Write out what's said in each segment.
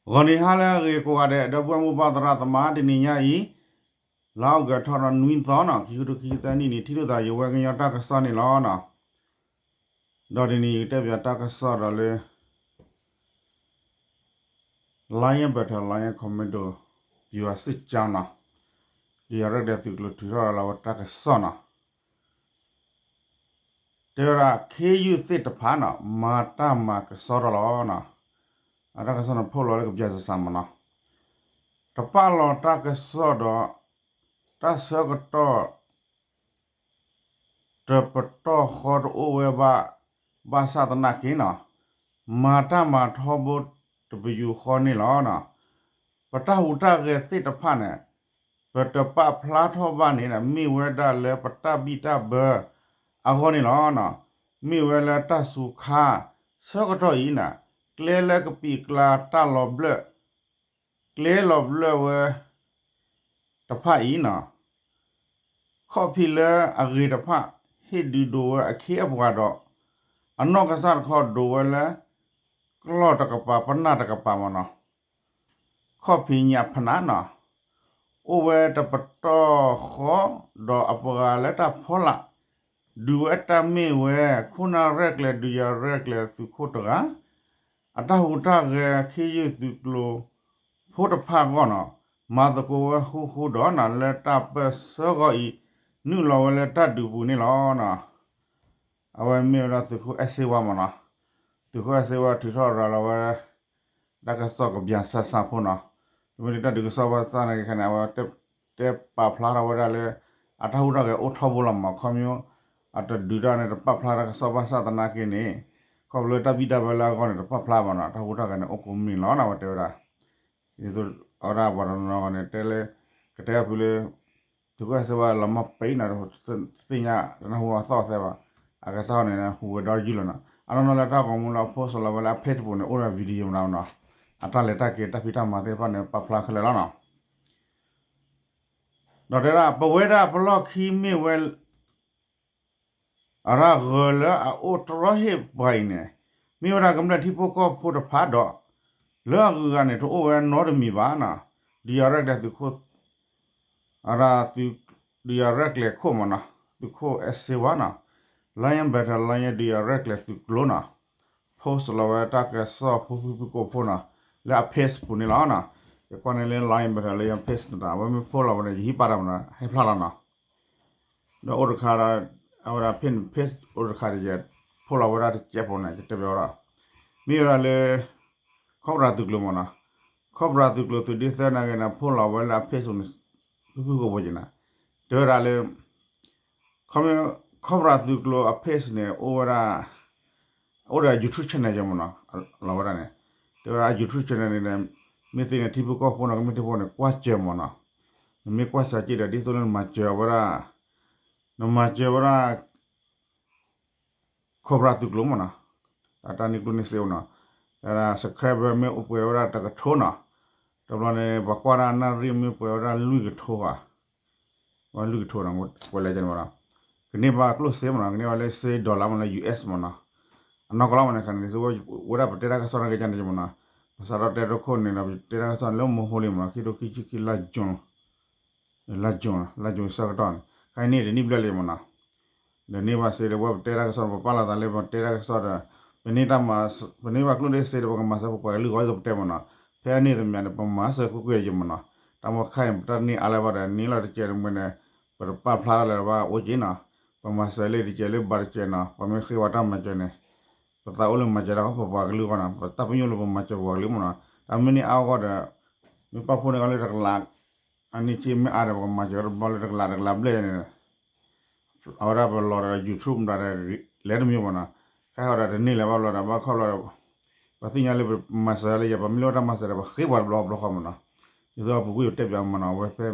ဂီၤနံၤဟါလၢအဂ့ၤကိးဂၤဒဲး ဒီပုၢ်ဝဲၢ်မိၢ်ပၢ်သရၣ်သမါ တနံၤညါအံၤ လါအီကူးထီၣ်ဒီးနွံသီနီၤ ခံကထိခံဆံသၢနံၣ်န့ၣ် ထံၣ်လိာ်သးယဝဲကညီတၢ်ကစီၣ်န့ၣ်လီၤနီၤ. ဒီးတနံၤအံၤတဲပၠးတၢ်ကစီၣ်ဒီးလၢ Lion Battalion Commando ပယီၤစစ်ကြောင်းနီၤ ဒုးယၤရဲၣ်ကျဲၤသုးကျိၤထုးထီၣ်လီၤဝဲတၢ်ကစီၣ်နီၤ တဲဝဲဒၣ် ခ့ယုၢ်သ့ၣ်တဖၣ်နီၤ မၤတၢ်မၤကဆှီထီၣ်လီၤနီၤ. အတၢ်ကစီၣ်န့ၣ် ဖီၣ်လီၤလၢကပၠးစၢ်စၢ်မးနီၤ. တပာ်လီၤတၢ်ကစီၣ်ဒီး တၢ်ဆၢကတီၢ် တပတီၢ်ဃီတအိၣ်ဝဲဘၣ် ဘၣ်ဆၣ်သနာ်က့နီၤ မၤတၢ်မၤထီဘိတပယူာ်ဃီန့ၣ်လီၤနီၤ. ပတၢ်ဟူးတၢ်ဂဲၤသ့ၣ်တဖၣ်န့ၣ် ပတပာ်ဖျါထီၣ်ဘၣ်န့ၣ် မ့ၢ်ဝဲဒၣ်လၢပတၢ်ဘံၣ်တၢ်ဘၢအဂီၢ်န့ၣ်လီၤနီၤ. မ့ၢ်ဝဲလၢတၢ်စူၤခါ ဆၢကတီၢ်အံၤနီၤ ကျဲလၢကပံာ်ကျါတၢ်လီၤဘျၢၣ် ကျဲလီၤဘျၢၣ်ဝဲတဖၣ်အံၤနီၤ ခီၣ်ဖံးလၢအဂ့ၤတဖၣ် ဟ့ၣ်ဒုးဒိးဝဲအခ့အပှၤဒီး အနီၢ်ကစၢ်တခီဒိးဝဲလၢ ကျီၢ်တကပၤ ပနၢ်တကပၤမးနီၤ. ခီၣ်ဖံးညၣ်ဖနးနီၤ အိၣ်ဝဲတပတီၢ်ဃီ ဒီးအပှၤလၢတၢ်ဖီလာ် ဒုးဝဲတၢ်မ့ၢ်ဝဲ ခိၣ်နၢ်ရဲၣ်ကျဲၤ ဒုးယၤရဲၣ်ကျဲၤသုးခိၣ်တဂၤ အတၢ်ဟူးတၢ်ဂဲၤခ့ယုၢ်သုးကျိၤဖိတဖၣ်အဂီၢ်နီၤ မၤသကိးဝဲဃူဃူဒီးနီၤ လၢတၢ်ပၢၢ်ဆၢဂီၢ်အံၤ နုာ်လီၤဝဲလၢတၢ်ဒုးပူၤန့ၣ်လီၤနီၤ. အဝဲမ့ၢ်ဝဲဒၣ်သုးခိၣ်အဲၣ်စ့ဝါမးနီၤ သုးခိၣ်အဲၣ်စ့ဝါထုးထီၣ်ရၤလီၤဝဲ တၢ်ကစီၣ်ကပၠးစၢ်စၢ်ဖိနီၤ. တမ့ၢ်လၢတၢ်ဒုးကစီၣ်ဘၣ်ဆၣ်သနာ်က့န့ၣ် အဝဲတဲပာ်ဖျါထီၣ်ဝဲဒၣ်လၢ အတၢ်ဟူးတၢ်ဂဲၤအိၣ်ထီဘိလီၤမး ခီဖျိ အတဒုးတၢ်န့ၣ် တပာ်ဖျါတၢ်ကစီၣ်ဘၣ်ဆၣ်သနာ်က့န့ၣ် ခီဖျိတၢ်ဘံၣ်တၢ်ဘၢလၢအဂီၢ်န့ၣ် တပာ်ဖျါဘၣ်နီၤ တၢ်ဟူးတၢ်ဂဲၤန့ၣ် အိၣ်ကိးမုၢ်နံၤလီၤနီၤ အဝဲတဲဝဲဒၣ် အဝဲဒၣ်ပှၤတနီၤနီၤန့ၣ် တဲလၢ ကတဲအီၤဖုလၢ သုးခိၣ်အဲၣ်စ့ဝါလီၤမၢ်ပံနီၤ သ့ၣ်ညါတနၢ်ဟူအသီၣ်အသဲဘၣ် အကစၢ်န့ၣ် ဟူးဝဲဒီယုၢ်လီၤနီၤ အနီၢ်နီၢ်လၢတၢ်ဂီၤမူလၢအ post လီၤဝဲလၢအ page ပူၤန့ၣ် အိၣ်ဒီး video မးနီၤ အတၢ်လဲၤတၢ်က့ၤတၢ်ဖံးတၢ်မၤသ့ၣ်တဖၣ်န့ၣ် ပာ်ဖျါခဲလၢာ်လီၤနီၤ ဒီးတဲဒၣ် ပဝဲဒၣ်ပလီၢ်ခံမ့ၢ်ဝဲ အရၢၢ်လၢအအိၣ်တြီဟ့ၣ်ပှၤအံၤန့ၣ် မ့ၢ်ဝဲဒၣ်ကမျၢၢ်ထံဖိကီၢ်ဖိတဖၣ်ဒီး လၢအဂုၤအဂၤန့ၣ် တအိၣ်ဝဲနီတမံၤဘၣ်နီၤ ဒုးယၤရဲၣ်ကျဲၤသုးခိၣ် အရၢၢ်သုး ဒုးယၤရဲၣ်ကျဲၤခိၣ်မးနီၤ သုးခိၣ်အဲၣ်စ့ဝါနီၤ Lion Battalion ဒုးယၤရဲၣ်ကျဲၤသုးကျိၤနီၤ post လီၤဝဲတၢ်ကစီၣ်ဖိဖုဖုကိးဖိနီၤ လၢအ page ပူၤန့ၣ်လီၤနီၤ ယကွၢ်န့ၣ်လၢ Lion Battalion page န့ၣ် အဝဲမ့ၢ် post လီၤဝဲန့ၣ် ယဟံးပာ်တၢ်မးနီၤ ဟဲဖျါလီၤနီၤ ဒီးအိၣ်တခါဒီး အဝဲဒၣ် page အိၣ်တခါဒီး ယ post လီၤဝဲဒၣ်တစဲးဖိန့ၣ် ယတဲဘၣ်ဝဲဒၣ် မ့ၢ်ဝဲဒၣ်လၢ ခီၣ်ပြၣ်သုးကျိၤမးနီၤ ခီၣ်ပြၣ်သုးကျိၤသုးဒ့သၢနာ်က့န့ၣ် post လီၤဝဲလၢအ page န့ၣ် ဖုဖုကိးဖိက့ၤနီၤ တဲဝဲဒၣ်လၢ ခီ ခီၣ်ပြၣ်သုးကျိၤအ page န့ၣ် အိၣ်ဝဲဒၣ် အိၣ်ဒီး YouTube channel ယမးနီၤ လီၤဝဲဒၣ်န့ၣ် တဲဝဲဒၣ် YouTube channel န့ၣ် မ့ၢ်သ့န့ၣ် ထံဖိကီၢ်ဖိနီၤ ကမ့ၢ်ထံဖိန့ၣ် ကွၢ်စၢၤမးနီၤ နမ့ၢ်ကွၢ်စၢၤက့ၤဒီး ဒ်သိးလၢနမၤစၢၤဝဲဒၣ် နမၤစၢၤဝဲဒၣ် ခီၣ်ပြၣ်သုးကျိၤမးနီၤ တၢ်န့ၢ်ကျိၣ်န့ၢ်စ့အိၣ်နီၤ subscriber မ့ၢ်အိၣ်ပှဲၤဝဲဒၣ်တကထိနီၤ တဘျီန့ၣ် ပှၤကွၢ်တၢ်နၣ်ရံၣ်မ့ၢ်ပှဲၤဝဲဒၣ်လွံၢ်ကထိဧါ ဝဲလွံၢ်ကထိနီၤ ပှဲၤလဲၣ်ကန့ၣ်မးနီၤ ကန့ၢ်ဘၣ်ကျိၣ်စ့မးနီၤ ကန့ၢ်ဘၣ်လၢစ့ dollar မးနီၤ US မးနီၤ အနီၢ်ကီၢ်လီၤမးန့ၣ် ခါန့ၣ် ဝဲဒၣ်ပတဲတၢ်ကစီၣ်နာ်က့န့ၣ်မးနီၤ ပစးထီၣ်တဲတခိၣ်န့ၣ်ဒီး ပတဲတၢ်ကစီၣ်လၢမဟိလံမးနီၤ ခံထိခံဆံခံလါ June လါ June လါ June ဆၢကတီၢ်န့ၣ် ခါအံၤန့ၣ်တနံၣ်ဘျဲၣ်လံမးနီၤ ဒီးန့ၢ်ဘၣ်စ့ဒီး ပဝဲပတဲတၢ်ကစီၣ် ပပာ်လီၤသးလၢပတဲတၢ်ကစီၣ်ဒီး ပန့ၢ်တၢ်မၤ ပန့ၢ်ဘၣ်ကျိၣ်န့ၢ်စ့ဒီး ပကမၤစၢၤပပှၤကလုာ်ဂီၢ်ကပတဲမးနီၤ ဖဲန့ၣ်တမံၤန့ၣ် ပမၤစၢၤကွ့ၢ်ကွ့ၢ်ယမးနီၤ တၢ်မ့ၢ်ခါအံၤ ပတၢ်န့ၢ်အါလၢၤဘၣ်ဒီး န့ၢ်လီၤတကဲးတမှဲန့ၣ် ပတပာ်ဖျါထီၣ်လၢၤဘၣ်အိၣ်က့နီၤ ပမၤစၢၤလၢတကဲးလၢဘၣ်တကဲးနီၤ ပမ့ၢ်ဃ့ဝဲတၢ်မၤစၢၤန့ၣ် ပသးအိၣ်လၢမၤစၢၤတၢ်ပပှၤကလုာ်အဂီၢ်နီၤ ပတၢ်ပညိၣ်လၢပမၤစၢၤပပှၤကလုာ်မးနီၤ တၢ်မ့ၢ်န့ၢ်အါအဂီၢ်ဒီး မ့ၢ်ပာ်ဖှိၣ်န့ၢ်အီၤလၢတကလး အန့ၢ်က့မ့ၢ်အါဒီး ပကမၤစၢၤတဘျီလၢတကလး တကလးဘျဲၣ်န့ၣ် အဝဲဒၣ်ပလီၤဒီး YouTube မတၤဒီး လဲၤတမံၤမးနီၤ ခဲအံၤဒီးတန့ၢ်လၢၤဘၣ်ဘျီဒီး ဘၣ်ခီဘျီဒီး ပသ့ၣ်ညါလၢပမၤစၢၤလၢယၤ ပမ့ၢ်လိၣ်တၢ်မၤစၢၤဒီး ပဃ့ပှၤတဘျီဘျီဃီမးနီၤ ဒ်သိးပူၤကွံာ်ပတဲပၠးမးနီၤ အဝဲဖဲ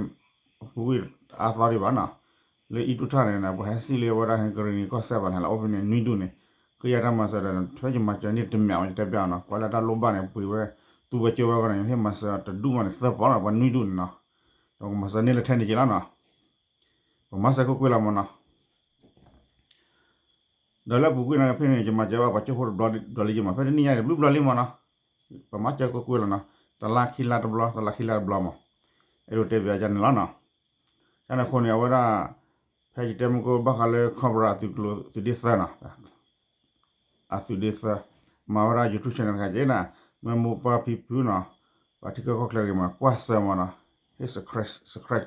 ပူၤကွံာ်အါသီဒံးဘၣ်နီၤ လၢအံၣ်တူၢ်ထၣ်န့ၣ် ပဟဲစံၣ်လၢဝဲဒၣ်ဟဲကရံၣ်နံၤကီၢ်စဲၣ်ဘၣ်န့ၣ် လၢအိၣ်ဖဲန့ၣ် နွံဒူၣ်န့ၣ် ဃ့ယၤတၢ်မၤစၢၤဒီး ဖဲယမၤစၢၤန့ၢ်တမံၤအီၤ ယတဲပၠးအီၤနီၤ ကွၢ်လၢတၢ်လိၣ်ဘၣ်န့ၣ် ပှ့ၤဝဲ သူဝဲကၢဝဲအဂီၢ်န့ၣ် ယဟ့ၣ်မၤစၢၤတဒူၣ်မးန့ၣ် သၢပီလီၤ ပှၤနွံဒူၣ်န့ၣ်နီၤ ဒီးကမၤစၢၤန့ၢ်လၢထဲန့ၣ်က့ၤလီၤနီၤ ပမၤစၢၤကွ့ၢ်ကွ့ၢ်လီၤမးနီၤ ဒီးလၢပူၤကွံာ်န့ၣ်ဖဲန့ၣ် ယမၤစၢၤဘၣ်ပှၤကၠိဖိတဘျီဒီးလံယမး ဖဲတနံၣ်ညါအံၤ တဘျုးဘျီလံမးနီၤ ပမၤစၢၤကွ့ၢ်ကွ့ၢ်လီၤနီၤ တလါခံလါတဘျီ တလါခံလါတဘျီမး, အဲၣ်ဒိးတဲပၠးယၤန့ၣ်လီၤနီၤ. ယန့ၣ်အဃိန့ၣ် အဝဲဒၣ် ဖဲယတဲမုၢ်ကိၣ်ဘၣ်ဃးလၢ Cobra အသုးကျိၤသုးဒ့သၢနီၤ, အသုးဒ့သၢ မၤဝဲဒၣ် YouTube channel တခါက့ၤနီၤ, မ့ၢ်မိၢ်ပၢ်ဖံဖုနီၤ, ပှၤထံကၢၢ်ကီၢ်ချၢဂ့ၤမး ကွၢ်စၢၤမးနီၤ, ဟ့ၣ် subscribe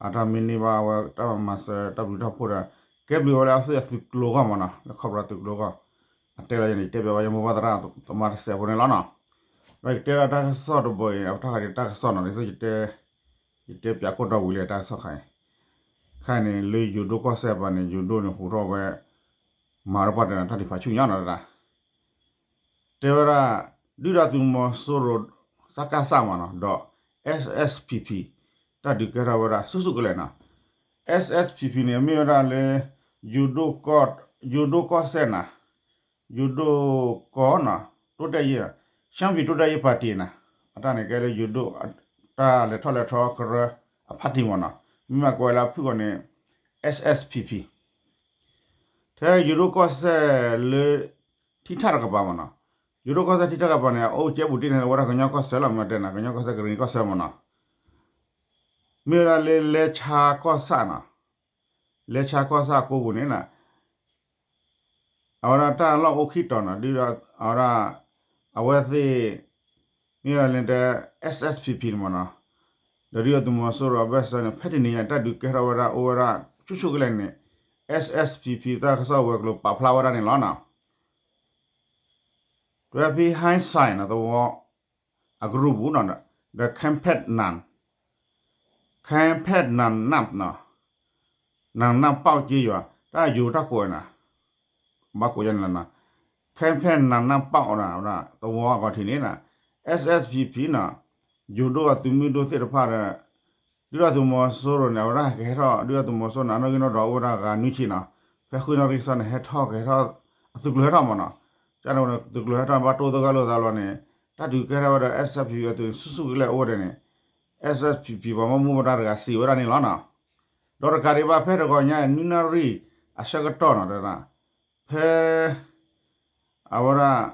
အတၢ်မ့ၢ်န့ၢ်ဘၣ်ဝဲတၢ်မၤစၢၤတၢ်ဘျုးတၢ်ဖှိၣ်ဒီး ကဲဘျုးဝဲလၢအသုးအသုးကျိၤအဂီၢ်မးနီၤ, လၢ Cobra သုးကျိၤအဂီၢ်, အတဲလီၤယၤန့ၣ် ယတဲပၠးဝဲယမိၢ်ပၢ်သရၣ်သမါတစဲးဖိန့ၣ်လီၤနီၤ. ဒီးယတဲဒၣ်တၢ်ကစီၣ်တဘိအံၤ အတၢ်ဃးဒီးတၢ်ကစီၣ်နီၤ ဒ်သိးယတဲ ယတဲပၠးကိၣ်တီဝံၤလံတၢ်ကစီၣ်ခါအံၤ, ခဲအံၤန့ၣ် လၢယိၤဒိၣ်ကီၢ်စဲၣ်ပၤန့ၣ် ယိၤဒိၣ်န့ၣ်ဟူးထီၣ်ဝဲ မၤထီၣ်ပှၢ်တၢၢ်န့ၣ် တၢ်ဒံးဖးဆူၣ်ညါနီၤတဒၣ် တဲဝဲဒၣ် ဒုၣ်ဒါသုးမီၤစိရိၤ စကစ မးနီၤ ဒီး SSPP တၢ်ဒုးကဲထီၣ်ဝဲဒၣ်ဆူၣ်ဆူၣ်ကလဲာ်နီၤ. SSPP န့ၣ် မ့ၢ်ဝဲဒၣ်လၢ ယိၤဒိၣ်ကီၢ်စဲၣ်နီၤ, ယိၤဒိၣ်ကီၢ်နီၤ, တိုးတက်ရေး, ရှမ်းပြည်တိုးတက်ရေးပါတီ နီၤ, အတၢ်န့ၣ်ကဲလၢယိၤဒိၣ် တၢ်လဲၤထီၣ်လဲၤထီကရၢအ party မးနီၤ, မ့ၢ်မၤကွဲးလၢအဖုၣ်အီၤန့ၣ် SSPP ထဲယိၤဒိၣ်ကီၢ်စဲၣ်လၢ ထံထၣ်တကပၤမးနီၤ, ယိၤဒိၣ်ကီၢ်စဲၣ်ထံထၣ်တကပၤန့ၣ် အအိၣ်ကဲဘူးတံၢ်န့ၣ် အိၣ်ဝဲဒၣ်ကညီကီၢ်စဲၣ်လီၤ မ့ၢ်တဲနီၤ ကညီကီၢ်စဲၣ်ကရ့ၣ်နံၤကီၢ်စဲၣ်မးနီၤ, မ့ၢ်ဝဲဒၣ်လၢလဲၤဆါကီၢ်ဆၣ်နီၤ, လဲၤဆါကီၢ်ဆၣ်အကိပူၤန့ၣ်နီၤ အဝဲဒၣ်တၢ်လီၢ်အိၣ်ခံတီၤနီၤ ဒ်ဒီး အဝဲဒၣ် အဝဲသ့ၣ် မ့ၢ်ဝဲဒၣ်လၢတဲ SSPP န့ၣ်မးနီၤ, ဒီးဒုၣ်ဒါသုးမီၤစိရိၤအဘၢၣ်စၢၤန့ၣ် ဖဲတနံၤညါတၢ်ဒုးကဲထီၣ်ဝဲဒၣ်အိၣ်ဝဲဒၣ်ဆူၣ်ဆူၣ်ကလဲာ်န့ၣ် SSPP တၢ်ကစီၣ်ဝဲၤကျိၤပာ်ဖျါဝဲဒၣ်န့ၣ်လီၤနီၤ. တွဲဖံဟဲစဲးနီၤ သဝီ အကရူၢ်ပူၤနီၤ ဒီး ခဲဖဲနၢ် ခဲဖဲနၢ်နၢ်နီၤ နၢ်နၢ်ပီၣ်က့ယွၤ တၢ်ယိၤတၢ်ကိးဝဲနီၤ ဘၣ်ကိးယၤန့ၣ်လီၤနီၤ ခဲဖဲနၢ်နၢ်ပီၣ်နီၤ သဝီအဂီၢ်ထံးန့ၣ်နီၤ SSPP နီၤ ယိၤဒိၣ်အသုးမုၢ်ဒိၣ်သ့ၣ်တဖၣ်ဒီး ဒုၣ်ဒါသုးမီၤစိရိၤန့ၣ် အဝဲဒၣ်ကဟဲထီၣ် ဒုၣ်ဒါသုးမီၤစိရိၤန့ၣ် အနီၣ်ဂံၢ်နီၣ်ဒွးအိၣ်ဝဲဒၣ်ဂၤနွံဆံနီၤ ဖဲဃုနၣ်ရံၣ်ကစီၣ်န့ၣ် ဟဲထီၣ်ကဟဲထီၣ် အသုးကျိၤဟဲထီၣ်မးနီၤ ကန့ၣ် သုးကျိၤဟဲထီၣ်ဘၣ်တိၢ်သဂၢၢ်လိာ်သးလီၤန့ၣ် တၢ်ဒုးကဲထီၣ်ဝဲဒီး SSPP အသုးဆူၣ်ဆူၣ်ကလဲာ်အိၣ်ဝဲဒၣ်န့ၣ် SSPP ပှၤဘၣ်မူဘၣ်ဒါတဂၤစံးဝဲဒၣ်န့ၣ်လီၤနီၤ ဒီးတကးဒံးဘၣ်ဖဲတဂီၤညါ နွံနၣ်ရံၣ်အဆၢကတီၢ်နီၤ ဖဲ အဝဲဒၣ်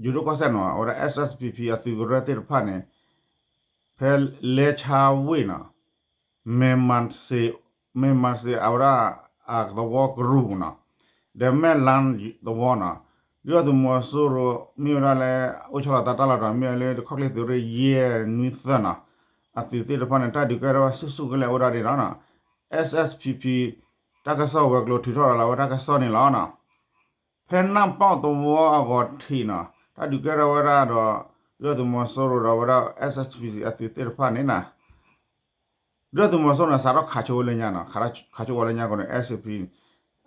ယိၤဒိၣ်ကီၢ်စဲၣ်နီၤ အဝဲဒၣ် SSPP အသုးကရၢသ့ၣ်တဖၣ်န့ၣ် ဖဲလဲဆါဝ့ၢ်နီၤ မဲၢ်မၢ်စ့ အဝဲဒၣ် အသဝီကရူၢ်ပူၤနီၤ ဒီးမဲၢ်လါသဝီနီၤ ဒုၣ်ဒါသုးမီၤစိရိၤ မ့ၢ်ဝဲဒၣ်လၢ အိၣ်ဆီလီၤသးတၢ်လီၢ်တတီၤ မ့ၢ်ဝဲလၢတခီၣ်ချ့သုးရ့ၣ်ယဲၢ်နွံသၢနီၤ အသုးသ့ၣ်တဖၣ်န့ၣ် တၢ်ဒုးကဲထီၣ်ဝဲဆူၣ်ဆူၣ်ကလဲာ်အိၣ်ဒၣ်န့ၣ်လီၤနီၤ SSPP တၢ်ကစီၣ်ဝဲၤကျိၤထုးထီၣ်လီၤလၢအဝဲတၢ်ကစီၣ်န့ၣ်လီၤနီၤ ဖဲနၢ်ပီၣ်သဝီအဂီၢ်ထံးနီၤ တၢ်ဒုးကဲထီၣ်ဝဲဒၣ်ဒီး ဒုၣ်ဒါသုးမီၤစိရိၤဒီးအဝဲဒၣ် SSPP အသုးသ့ၣ်တဖၣ်န့ၣ်နီၤ ဒုၣ်ဒါသုးမီၤစိရိၤန့ၣ် စးထီၣ်ခးဆိဝဲလၢညါနီၤ ခးဆိဝဲလၢညါအဃိန့ၣ် SSPP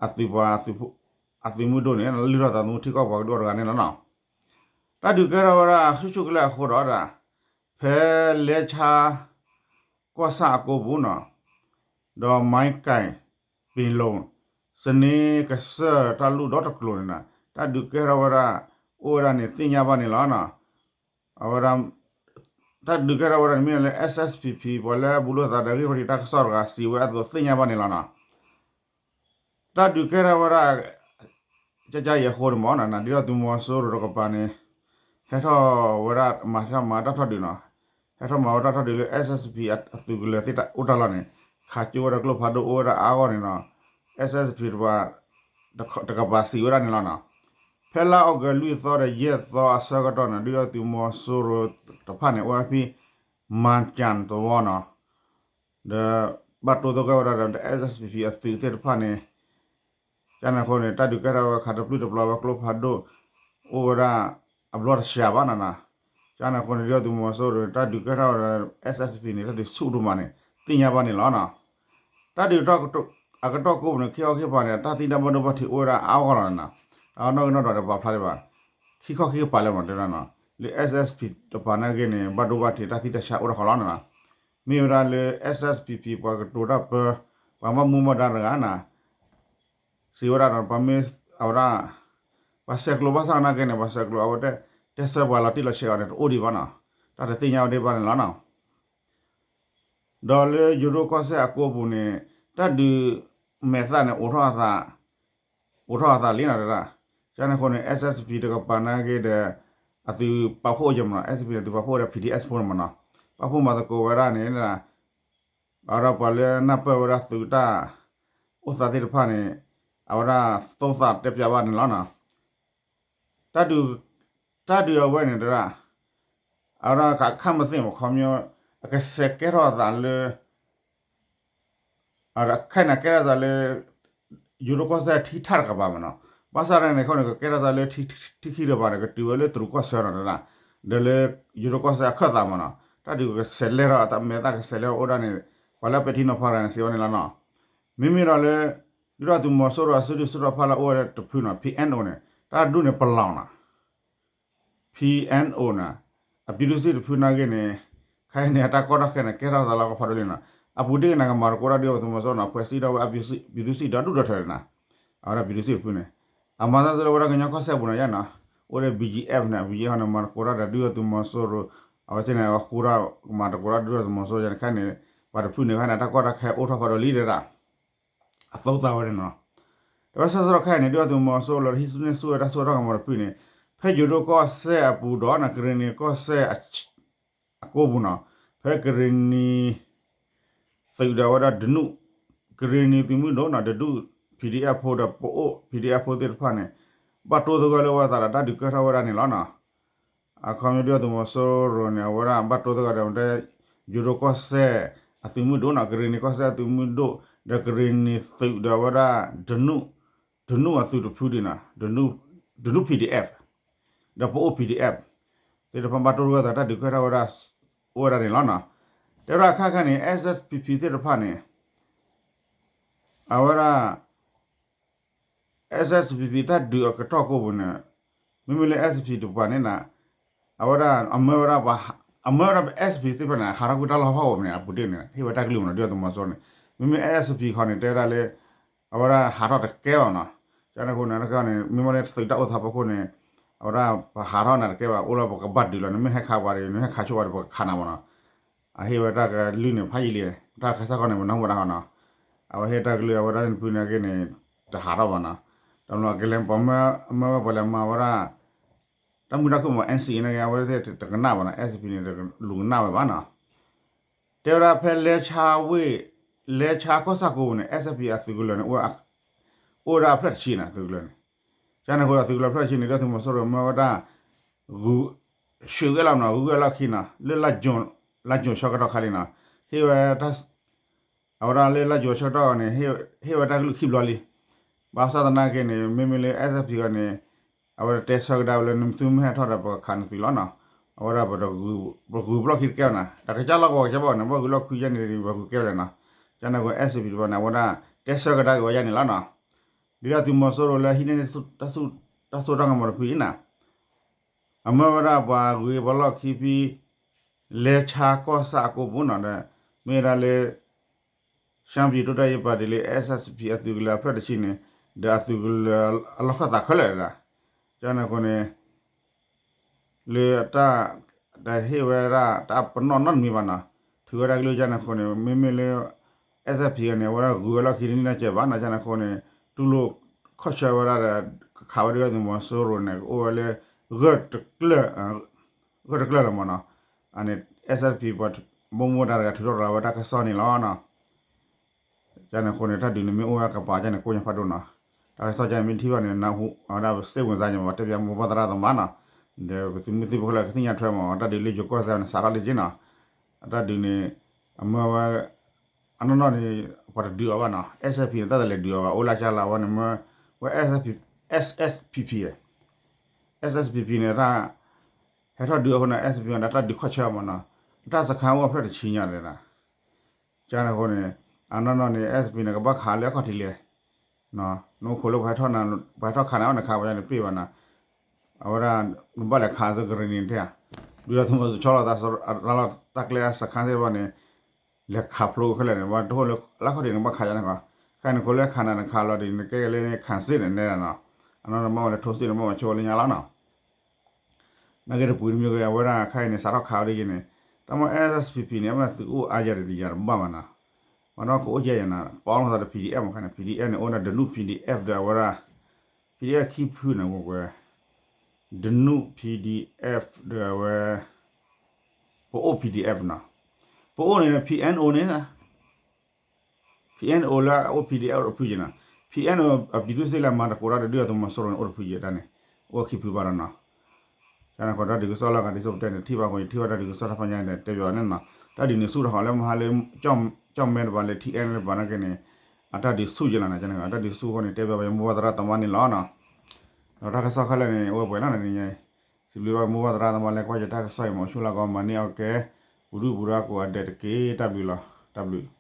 အသုးပှၤ အသုးမုၢ်ဒိၣ်န့ၣ် လုၢ်ထီၣ်သးသမူထံကီၢ်ပှၤကဒိၣ်တဂၤန့ၣ်လီၤနီၤ တၢ်ဒုးကဲထီၣ်ဝဲဒၣ်ဆူၣ်ဆူၣ်ကလဲာ်အဃိဒီး ဖဲလဲဆါ ကီၢ်ဆၣ်အကိပူၤနီၤ ဒီးမၤကၣ် ပ့ၤလိၤ စန့ကစၢၢ်တၢ်လူၢ်ဒီတကျိၤန့ၣ်နီၤ တၢ်ဒုးကဲထီၣ်ဝဲဒၣ် အိၣ်ဝဲဒၣ်န့ၣ်သ့ၣ်ညါဘၣ်န့ၣ်လီၤနီၤ အဝဲဒၣ် တၢ်ဒုးကဲထီၣ်ဝဲဒၣ်န့ၣ်မ့ၢ်လၢ SSPP ပှၤလၢအဘူးလိာ်သးဒီးဂ့ၢ်ခီၣ်ထံးတၢ်ကစီၣ်တဂၤစံးဝဲအသိးသ့ၣ်ညါဘၣ်န့ၣ်လီၤနီၤ တၢ်ဒုးကဲထီၣ်ဝဲဒၣ် ကကါအံၤအဃိန့ၣ်မ့ၢ်နီၤ ဒုၣ်ဒါသုးမီၤစိရိၤတကပၤန့ၣ် ဟဲထီၣ်ဝဲဒၣ်မၤထီၣ်မၤတၢ်ထီၣ်ဒုးနီၤ ဟဲထီၣ်မၤဝဲတၢ်ထီၣ်ဒုးလၢ SSPP အသုးကလၢၤသ့ၣ်တဖၣ်အိၣ်တၢ်လီၢ်န့ၣ် ခးကၠိဝဲဒၣ်ကျိဖးဒိၣ်အိၣ်ဝဲဒၣ်အါဂီၢ်န့ၣ်နီၤ SSPP တကပၤစံးဝဲဒၣ်န့ၣ်လီၤနီၤ ဖဲလါအီကူးလွံၢ်သီဒီးယဲၢ်သီအဆၢကတီၢ်န့ၣ် ဒုၣ်ဒါသုးမီၤစိရိၤတဖၣ်န့ၣ် အိၣ်ဝဲဖဲ မၤကၣ်သဝီနီၤ ဒီးဘၣ်တိၢ်သဂၢၢ်ဝဲဒၣ်ဒီး SSPP အသုးသ့ၣ်တဖၣ်န့ၣ် ကန့ၣ်အဃိန့ၣ် တၢ်ဒုးကဲထီၣ်ဝဲခးတပျုၢ်တပျီၤဝဲကျိဖးဒိၣ် အိၣ်ဝဲဒၣ်အဘျီတစှၤဘၣ်နီၤနီၤ ကန့ၣ်အဃိန့ၣ် ဒုၣ်ဒါသုးမီၤစိရိၤ တၢ်ဒုးကဲထီၣ်ဝဲဒီး SSPP န့ၣ် တၢ်ဒုးဆူၣ်ဒိၣ်မးန့ၣ် သ့ၣ်ညါဘၣ်န့ၣ်လီၤနီၤ တၢ်ဒုးအကတီၢ်ကိပူၤန့ၣ် ခံခီခံကပၤန့ၣ် တၢ်သံတၢ်ဘၣ်ဒိဘၣ်ထံးအိၣ်ဝဲဒၣ်အါဂီၢ်လီၤနီၤ အနီၣ်ဂံၢ်နီၣ်ဒွးဒီးပာ်ဖျါဒံးဘၣ် ခံခီခံကပၤလၢမ့ၢ်တဲဒၣ်နီၤ လၢ SSPP တကပၤနာ်က့န့ၣ် ဘၣ်ဒိဘၣ်ထံးတၢ်သံတၢ်ဆါအိၣ်တခီလီၤနီၤ မ့ၢ်ဝဲဒၣ်လၢ SSPP ပှၤကတိၤတၢ်ပၢ ပှၤဘၣ်မူဘၣ်ဒါတဂၤနီၤ စံးဝဲဒၣ်ဒီး ပှၤမ့ၢ်အဝဲဒၣ် ပှၤဆဲးကျိးဘၣ်ဆၣ်နာ်က့န့ၣ် ပှၤဆဲးကျိးအဝဲ တဲဆၢပှၤလီၤတံၢ်လီၤဆဲးအီၤန့ၣ် တအိၣ်ဒံးဘၣ်နီၤ တၢ်တသ့ၣ်ညါဝဲဒံးဘၣ်န့ၣ်လီၤနီၤ ဒီးလၢယိၤဒိၣ်ကီၢ်စဲၣ်အကိပူၤန့ၣ် တၢ်ဒုးမဲာ်သၣ်န့ၣ် အိးထီၣ်အသး အိးထီၣ်အသးလံနီၤတဒၣ် ကန့ၣ်အဃိန့ၣ် SSPP တကပၤနာ်က့ဒီး အသုးပာ်ဖှိၣ်အိၣ်က့မနီၤ, SSPP အသုးပာ်ဖှိၣ်ဝဲဒၣ် PDF ဖိန့ၣ်မနီၤ, ပာ်ဖှိၣ်မၤသကိးဝဲဒၣ်န့ၣ် အဝဲဒၣ်ပှၤလၢနၢ်ပၢၢ်ဝဲဒၣ်သုးတၢ်အိၣ်သးသ့ၣ်တဖၣ်န့ၣ် အဝဲဒၣ်သိသးတဲပၠးဘၣ်န့ၣ်လီၤနီၤ. တၢ်ဒုးအဝဲန့ၣ်တရၣ် အဝဲဒၣ်အခါမသ့ၣ်မခီမီ အကဆဲးကဲထီၣ်အသးလၢ အခဲအံၤန့ၣ် ကဲထီၣ်သးလၢ ယိၤဒိၣ်ကီၢ်စဲၣ်ထံထၣ်တကပၤမနီၤ, ဘၣ်ဆၣ်န့ၣ်အဃိန့ၣ် ကကဲထီၣ်သးလၢထံခံတကပၤန့ၣ် ကတုၤဝဲလၢတရူးကီၢ်စဲၣ်နီၤတရၣ်, ဒီးလၢယိၤဒိၣ်ကီၢ်စဲၣ်အခၢၣ်သးမနီၤ, တၢ်ဒုးကဆဲးလဲၢ်ထီၣ် အမဲာ်သၣ်ကဆဲးလဲၢ်ထီၣ်အိၣ်ဒၣ်န့ၣ် ပှၤလၢပဲာ်ထံနီၤဖးတဂၤန့ၣ် စံးဝဲန့ၣ်လီၤနီၤ. မ့မ့ၢ်ဒီးလၢ ဒုၣ်ဒါသုးမီၤစိရိၤအစုဒုၣ်စုတီၤဖးလၢအိၣ်ဝဲဒၣ်တဖုနီၤ ဖံအဲၣ်အိၣ်န့ၣ် တၢ်ဒုးန့ၣ်ပလီၢ်နီၤ ဖံအဲၣ်အိၣ်န့ၣ် အပံဒုးစံးတဖုနာ်က့န့ၣ် ခဲအံၤန့ၣ် အတၢ်ကီတၢ်ခဲန့ၣ် ကဲထီၣ်သးလီၤကဖးဒိၣ်လံနီၤ, အပူၤတ့ၢ်ကနၣ်ကမၤသကိးတၢ်ဒုးသုးမီၤစိရိၤနီၤ ဖှဲးစံးဒီးဝဲအပံဒုးစံးဒီဒူၣ်ဒီထၢၣ်န့ၣ်နီၤ, အဝဲဒၣ်ပံဒုးစံးတဖုန့ၣ် အမၤတၢ်စၢၤလၢဝဲဒၣ်ကညီကီၢ်စဲၣ်ပူၤန့ၣ်ယါနီၤ, အိၣ်ဒီး ဘီၣ်ကၠံၣ်အ့ၣ် န့ၣ် ဘီၣ်ကၠံၣ်အ့ၣ်န့ၣ် မၤသကိးတၢ်ဒီးဒုၣ်ဒါသုးမီၤစိရိၤ, အဝဲသ့ၣ်န့ၣ် အဃိဒီး ကမၤသကိးတၢ်ဒုၣ်ဒါသုးမီၤစိရိၤယါန့ၣ် ခဲအံၤန့ၣ် ပှၤတဖုန့ၣ် ခဲအံၤန့ၣ် တၢ်ကီတၢ်ခဲအိၣ်ထီၣ်ဖးဒိၣ်လံဒဲဒၣ် အသိသးဝဲန့ၣ်နီၤ. တဝဲဆၢကတီၢ်ခဲအံၤန့ၣ် ဒုၣ်ဒါသုးမီၤစိရိၤလၢဟံးန့ၢ်ဆူၣ်ဝဲတၢ်စိတၢ်ကမီၤတဖုန့ၣ် ဖဲယိၤဒိၣ်ကီၢ်စဲၣ်အပူၤဒီးနီၤ ကရ့ၣ်နံၤကီၢ်စဲၣ်အကိပူၤနီၤ, ဖဲကရ့ၣ်နံၤ သုးဒီးဝဲဒၣ်ဒနူၣ်, ကရ့ၣ်နံၤသုးမုၢ်ဒိၣ်နီၤ ဒဒူၣ် ပီၣ်ဒံၣ်အဲၣ်ဖိ ဒီးပအိၣ် ပီၣ်ဒံၣ်အဲၣ်ဖိသ့ၣ်တဖၣ်န့ၣ် ဘၣ်တိသဂၢၢ်လၢဝဲသးဒီးတၢ်ဒုးကဲထီၣ်ဝဲဒၣ်န့ၣ်လီၤနီၤ. အခီပညီဒုၣ်ဒါသုးမီၤစိရိၤန့ၣ် အဝဲဒၣ်ဘၣ်တိသဂၢၢ်ဒီး ယိၤဒိၣ်ကီၢ်စဲၣ်အသုးမုၢ်ဒိၣ်နီၤ, ကရ့ၣ်နံၤကီၢ်စဲၣ်အသုးမုၢ်ဒိၣ် ဒီးကရ့ၣ်နံၤသုးဒီးဝဲဒၣ် ဒနူၣ်အသုးတဖုဒ်နီၤ, ဒနူၣ် ပီၣ်ဒံၣ်အဲၣ် ဒီးပအိၣ် ပီၣ်ဒံၣ်အဲၣ် သ့ၣ်တဖၣ်ဘၣ်တိသဂၢၢ်သးတၢ်ဒုးကဲထီၣ်ဝဲဒၣ် အိၣ်ဝဲဒၣ်န့ၣ်လီၤနီၤ. တဲဝဲဒၣ်အခါခါန့ၣ် SSPP သ့ၣ်တဖၣ်န့ၣ် အဝဲဒၣ် SSPP တၢ်ဒုးအကတီၢ်ကိပူၤန့ၣ် မ့မ့ၢ်လၢ SSPP တပၤန့ၣ်နီၤ, အဝဲဒၣ် အမၢဝဲဒၣ် အမၢဝဲဒၣ် SSPP သ့ၣ်တဖၣ်န့ၣ် ဟးထီၣ်ကွံာ်တၢ်လီၢ်ဟီၣ်ကဝီၤန့ၣ် အပူၤတ့ၢ်န့ၣ် ဟ့ၣ်ဝဲတၢ်ကလုၢ်မနီၤ ဒုၣ်ဒါသုးမီၤစိရိၤန့ၣ်, မ့မ့ၢ် SSPP ခီန့ၣ် တဲဝဲဒၣ်လၢ အဝဲဒၣ်ဟးထီၣ်တကဲဘၣ်နီၤ, ကန့ၣ်အဃိန့ၣ် တၢ်န့ၣ် မ့မ့ၢ်လၢသုးတၢ်အိၣ်သးဖီခိၣ်န့ၣ် အဝဲဒၣ်ပဟးထီၣ်နၤတကဲဘၣ် အိၣ်လၢပကဘၣ်ဒုးလီၤ နမ့ၢ်ဟဲခးပှၤဒီး နဟဲခးဆိပှၤဒီး ပကခးနၤမနီၤ, အဟ့ၣ်ဝဲတၢ်ကလုၢ်န့ၣ် ဖးယံာ်လံ, တၢ်ခါစၢ်ခီန့ၣ် ပနၢ်ဟူဘၣ်တၢ်ဃီနီၤ, အဝဲဟ့ၣ်တၢ်ကလုၢ်အဝဲဒၣ်န့ၣ်တဖုန့ၣ်က့န့ၣ် တဟးထီၣ်ဘၣ်နီၤ, တမ့ၢ်ကလဲၤပှၤမၢဝဲပှၤလဲၤမၤဝဲဒၣ် တၢ်မုာ်တၢ်ခုၣ်မ့ၢ် NCA န့ၣ်က့ အဝဲသ့ၣ်တကနၣ်ဘၣ်နီၤ, SSPP န့ၣ် တလူၤကနၣ်ဝဲဘၣ်နီၤ, တဲဝဲဒၣ်ဖဲလဲၤဆါဝ့ၢ် လဲၤဆါကီၢ်ဆၣ်ကိပူၤန့ၣ် SSPP အသုးကလၢၤန့ၣ် အိၣ်ဝဲဒၣ်အဖျၢၣ်တဆံနီၤ သုးကလၢၤန့ၣ်, ကန့ၣ်အဃိဒီးသုးကလၢၤဖျၢၣ်တဆံန့ၣ် ဒုၣ်ဒါသုးမီၤစိရိၤမၢဝဲဒၣ် ဂုၤ ဆှၢဂဲၤလီၤမနီၤ ဂုၤဂဲၤလီၢ်ခံနီၤ လၢ လါယူၤဆၢကတီၢ်ခါလံနီၤ, ဟ့ၣ်ဝဲ အဝဲဒၣ်လၢလါယူၤဆၢကတီၢ်န့ၣ် ဟ့ၣ်ဝဲတၢ်ကလုၢ်ခံဘျီလံ, ဘၣ်ဆၣ်သနာ်က့န့ၣ် မ့မ့ၢ်လၢ SSPP ဂီၢ်န့ၣ် အဝဲတဲဆၢကဒါဝဲလၢ နသုမ့ၢ်ဟဲထီၣ်ဒီးပကခးနသုလီၤနီၤ, အဝဲဒၣ်ပတဂုၤ ပဂုၤဘျီၣ်ခံတကဲဘၣ်နီၤ, တၢ်ကစၢ်လီၢ်ကဝီၤကစၢ်ဘၣ်န့ၣ် ဘၣ်ဂုၤလီၢ်ခံယဲန့ၣ် ပဂုၤကဲဘၣ်လဲၣ်နီၤ, ကန့ၣ်အဃိ SSPP တပၤန့ၣ် အဝဲဒၣ်တဲဆၢကဒါက့ၤဝဲယဲန့ၣ်လီၤနီၤ, ဒုၣ်ဒါသုးမီၤစိရိၤလၢဟံးန့ၢ် တၢ်စိတၢ်ကမီၤတဖုအံၤနီၤ အမၢဝဲဒၣ်ပှၤဂုၤပှၤလီၢ်ခံဖဲ လဲၤဆါကီၢ်ဆၣ်အကိပူၤနီၤဒီး မ့ၢ်ဝဲဒၣ်လၢ ရှမ်းပြည်တိုးတက်ရေးပါတီ လၢ SSPP အသုးကလၢၤအဖျၢၣ်တဆံန့ၣ် ဒီးအသုးကလၢၤအလီၢ်ခၢၣ်သးခဲလၢာ်ဒၣ်, ကန့ၣ်အဃိန့ၣ် လၢတၢ် တဟ့ၣ်ဝဲဒၣ်တၢ်ပနီၣ်နီတမံၤဘၣ်နီၤ, ထုးဝဲဒၣ်ကလုၢ်ကန့ၣ်အဃိန့ၣ် မ့မ့ၢ်လၢ SSPP ဂီၢ်န့ၣ် အဝဲဒၣ်ဂုၤဝဲလီၢ်ခံတန့ၢ်နီတစဲးဘၣ်နီၤ, ကန့ၣ်အဃိန့ၣ် တူၢ်လိာ်ခီၣ်ဆၢဝဲဒၣ်ဒီး ကခးဝဲဒၣ်ဒုၣ်ဒါသုးမီၤစိရိၤန့ၣ် ကအိၣ်ဝဲလၢ ဂၢၢ်တကျၢၢ်လီၤမနီၤ, အန့ၣ် SSPP ပှၤဘိၣ်မူဒါတဂၤထုးထီၣ်ရၤဝဲတၢ်ကစီၣ်န့ၣ်လီၤနီၤ ကန့ၣ်အဃိန့ၣ် တၢ်ဒုးန့ၣ်မ့ၢ်အိၣ်ဝဲကပၤကန့ၣ် ကိးညါဖးဒိၣ်နီၤ, တၢ်ကစီၣ်ကန့ၣ်မ့ၢ်ထံၣ်ဘၣ်န့ၣ် နၢ်ဟူအဝဲဒၣ်စ့ၢ်ဝင်စားညါ ပှၤတဲပၠးမိၢ်ပှၢ်သရၣ်သမါနီၤ, ဒီးပသုးမုၢ်သံၣ်ဘိခဲလၢာ်ကသ့ၣ်ညါထွဲမး တၢ်ဒုးလၢယိၤကီၢ်စဲၣ်န့ၣ် စးထီၣ်လံက့နီၤ, အတၢ်ဒုးန့ၣ် အမၢဝဲ အနီၢ်နီၢ်န့ၣ် ပှၤတဒုးအီၤဘၣ်နီၤ, SSPP န့ၣ် တၢ်တလဲၤဒုးအီၤဘၣ် အိၣ်လၢကၢ်လီၤဝဲန့ၣ် မၢဝဲ SSPP, SSPP, SSPP န့ၣ် တၢ် ဟဲထီၣ်ဒုးအဃိန့ၣ် SSPP န့ၣ် တၢ်ဒုးခီၣ်ဆၢမနီၤ, တၢ်စခါအိၣ်အဖျၢၣ်တဆံညါဒၣ် ကန့ၣ်အဃိန့ၣ် အနီၢ်နီၢ်န့ၣ် SSPP န့ၣ် ကဘၣ်ခးလၢအခီၣ်ထံးလဲၣ်, နအိၣ်ခိးလၢပှၤဟဲထီၣ်ခးနၤ ပှၤဟဲထီၣ်ခးနၤအီၤန့ၣ် ခးပှၤယါန့ၣ်ပ့ၢ်ဘၣ်နီၤ, အဝဲဒၣ် နဘၣ်လဲၤခးသုးကရ့ၣ်နံၤတဲဧါ, ဒုၣ်ဒါသုးမီၤစိရိၤဆီလီၤသးလီၤတၢ်ကျဲအစခါသ့ၣ်တဖၣ်န့ၣ် လဲၤခးဖျိခဲလၢာ်န့ၣ် ပှၤတအိၣ်လၢအခီၣ်ထံးန့ၣ် ဘၣ်ခးယါန့ၣ်ကီး, ခဲအံၤန့ၣ် ခိးလၢခးနၤန့ၣ်ခးလီၤဒ်န့ၣ် ကဲလၢခးစ့ၣ်န့ၣ်နဲဒၣ်နီၤ, အနီၢ်နီၢ်မ့ၢ်ဝဲလၢထိစ့ၣ်န့ၣ် မ့ၢ်ဝဲဆိလၢညါလီၤနီၤ နာ်က့တပူၤတမံၤဂ့ၤ အဝဲဒၣ်ခဲအံၤန့ၣ် စးထီၣ်ခးဝဲဒ်ယဲန့ၣ် တၢ်မ့ၢ် SSPP န့ၣ် အမ့ၢ်သုးအိၣ်အါယၤတယၤတဘၣ်ဘၣ်နီၤ, ပှၤနီၢ်ကအိၣ်ယဲယၤနီၤ ပအီၣ်လိာ်သးဒီး PDF မ့ၢ်ခါန့ၣ် PDF န့ၣ် အိၣ်ဒီးဒနူၣ် PDF ဒီးအဝဲဒၣ် PDF ခံဖုန့ၣ် ဝဲကွဲ ဒနူၣ် P D F ဒီးအဝဲ ပအိၣ် P D F နီၤ, ပအိၣ်န့ၣ် P N O န့ၣ် P N O လၢအအိၣ် P D F အိၣ်တဖုယဲနီၤ, P N O အပြည်သူ့စစ်လၢအမၤသကိးတၢ်ဒီးဒုၣ်ဒါသုးမီၤစိရိၤန့ၣ် အိၣ်တဖုယဲဒၣ်န့ၣ်, အိၣ်ခံဖုဘၣ်ဒီးနီၤ, တၢ်န့ၣ်ဃီတၢ်ဒုးကစီၣ်လၢအဂၤဒ်သိးပတဲန့ၣ် ထံၣ်ဘၣ်ဃိ ယထံၣ်ဘၣ်တၢ်ဒုးကစီၣ်တၢ်ဖးညါန့ၣ် တဲဘၣ်န့ၣ်နီၤ, တၢ်ဒုးန့ၣ်ဆူၣ်ထီၣ်ဃီလၢမဟါလၢ ကၠီၣ်မဲတပၤလၢ ထံအဲၣ်လၢပၤနာ်က့န့ၣ် အတၢ်ဒုးဆူၣ်ယဲလီၤနီၤ, အတၢ်ဒုးဆူၣ်အဃိန့ၣ် တဲဘၣ်ပယီၤမိၢ်ပၢ်သရၣ်သမါန့ၣ်လီၤနီၤ, ဒီးတၢ်ကစီၣ်ခဲလၢာ်န့ၣ် အိၣ်ဝဲပှဲၤလီၤန့ၣ်, စံးဘျုးဘၣ်မိၢ်ပၢ်သရၣ်သမါလၢကွၢ်ယတၢ်ကစီၣ်အံၤ မ်ဆူၣ်လၢကီးမၤန့ၢ်အီၤကဲ ပူၤဒုၣ်ပူၤဒါကိးဂၤဒဲးတက့ၢ်, တၢ်ဘျုးလီၤ, တၢ်ဘျုး.